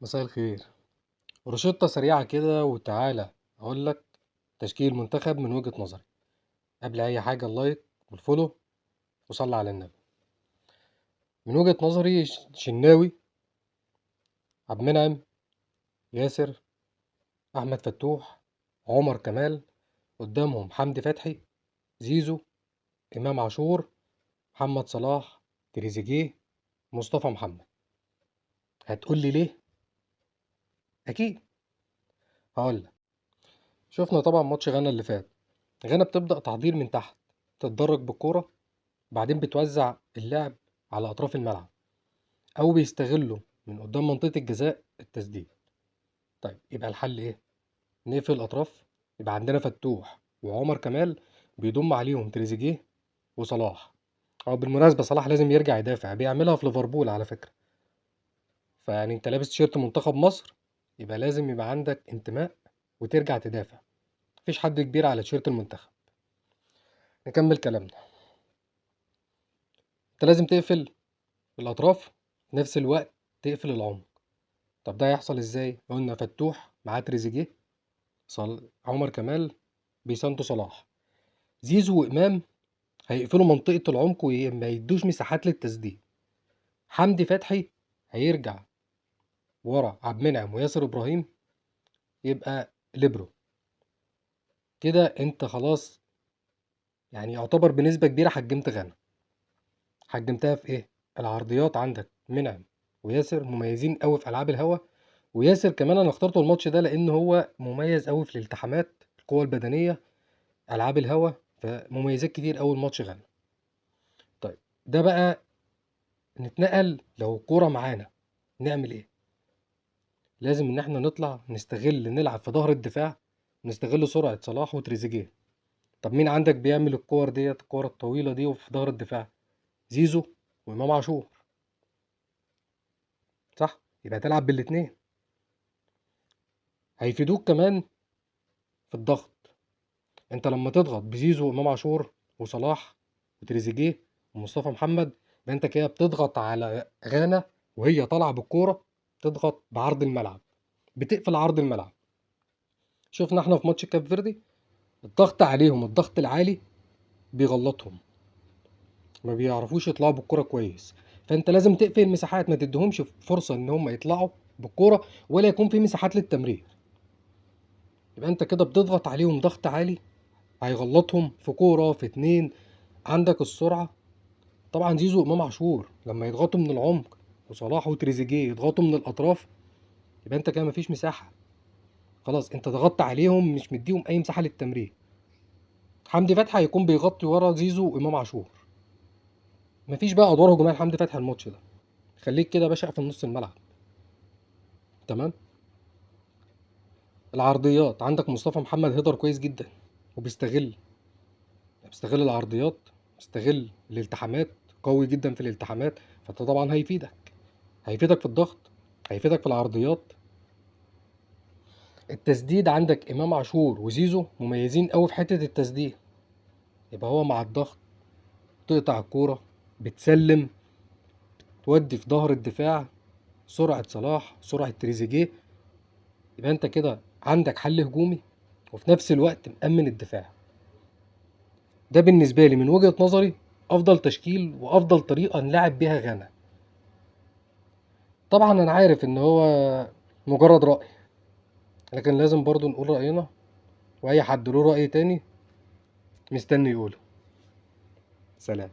مساء الخير. روشتة سريعة كده وتعالى أقول لك تشكيل منتخب من وجهة نظري. قبل أي حاجة ال like وال follow وصلي على النبي. من وجهة نظري شناوي، عبد المنعم، ياسر، أحمد فتوح، عمر كمال، قدامهم حمدي فتحي، زيزو، إمام عاشور، محمد صلاح، تريزيجيه، مصطفى محمد. هتقول لي ليه؟ أكيد هقول لك. شفنا طبعا ماتش غانا اللي فات. غانا بتبدأ تحضير من تحت، تتدرج بالكورة، بعدين بتوزع اللعب على أطراف الملعب أو بيستغلوا من قدام منطقة الجزاء التسديد. طيب يبقى الحل إيه؟ نقفل الأطراف. يبقى عندنا فتوح وعمر كمال بيضم عليهم تريزيجيه وصلاح. أو بالمناسبة صلاح لازم يرجع يدافع، بيعملها في ليفربول على فكرة. فيعني أنت لابس تيشيرت منتخب مصر يبقى لازم يبقى عندك انتماء وترجع تدافع، مفيش حد كبير على تيشيرت المنتخب. نكمل كلامنا. انت لازم تقفل الاطراف، في نفس الوقت تقفل العمق. طب ده هيحصل ازاي؟ قلنا فتوح معاه تريزيجيه، عمر كمال بيساندو صلاح، زيزو وامام هيقفلوا منطقة العمق وما يدوش مساحات للتسديد. حمدي فتحي هيرجع ورا عبد المنعم وياسر ابراهيم، يبقى ليبرو. كده انت خلاص يعني يعتبر بنسبة كبيرة حجمت غانا. حجمتها في ايه؟ العرضيات. عندك منعم وياسر مميزين قوي في العاب الهوا، وياسر كمان انا اخترته الماتش ده لان هو مميز قوي في الالتحامات، القوة البدنية، العاب الهوا، فمميزات كتير قوي الماتش غانا. طيب ده بقى نتنقل لو الكورة معانا نعمل ايه؟ لازم ان احنا نطلع نستغل، نلعب في ظهر الدفاع، نستغل سرعة صلاح وتريزيجيه. طب مين عندك بيعمل الكور ديت، الكور الطويلة دي وفي ظهر الدفاع؟ زيزو وإمام عاشور، صح؟ يبقى تلعب بالاتنين، هيفيدوك كمان في الضغط. انت لما تضغط بزيزو وإمام عاشور وصلاح وتريزيجيه ومصطفى محمد، يبقى انت كده بتضغط على غانا وهي طالعة بالكورة، تضغط بعرض الملعب، بتقفل عرض الملعب. شفنا احنا في ماتش كاب فيردي الضغط عليهم، الضغط العالي بيغلطهم، ما بيعرفوش يطلعوا بالكرة كويس. فانت لازم تقفل المساحات، ما تديهمش فرصة ان هم يطلعوا بالكرة ولا يكون في مساحات للتمرير. يبقى انت كده بتضغط عليهم ضغط عالي، هيغلطهم في كورة في اتنين. عندك السرعة طبعا، زيزو وامام عاشور لما يضغطوا من العمق وصلاح وتريزيجيه يضغطوا من الاطراف، يبقى انت كده مفيش مساحة، خلاص انت ضغطت عليهم، مش مديهم اي مساحة للتمرير. حمدي فتحي هيكون بيغطي ورا زيزو وامام عاشور، مفيش بقى ادوار هجومية لحمدي فتحي الماتش ده، خليك كده يا باشا في نص الملعب. تمام. العرضيات عندك مصطفى محمد هيدر كويس جدا وبيستغل، بيستغل العرضيات، بيستغل الالتحامات، قوي جدا في الالتحامات، فده طبعا هيفيدك، هيفيدك في الضغط، هيفيدك في العرضيات. التسديد عندك امام عاشور وزيزو مميزين قوي في حتة التسديد، يبقى هو مع الضغط تقطع الكورة، بتسلم، تودي في ظهر الدفاع، سرعة صلاح، سرعة تريزيجيه، يبقى انت كده عندك حل هجومي وفي نفس الوقت مأمن الدفاع. ده بالنسبة لي من وجهة نظري أفضل تشكيل وأفضل طريقة نلعب بيها غانا. طبعا أنا عارف إن هو مجرد رأي، لكن لازم برضو نقول رأينا، وأي حد له رأي تاني مستني يقوله. سلام.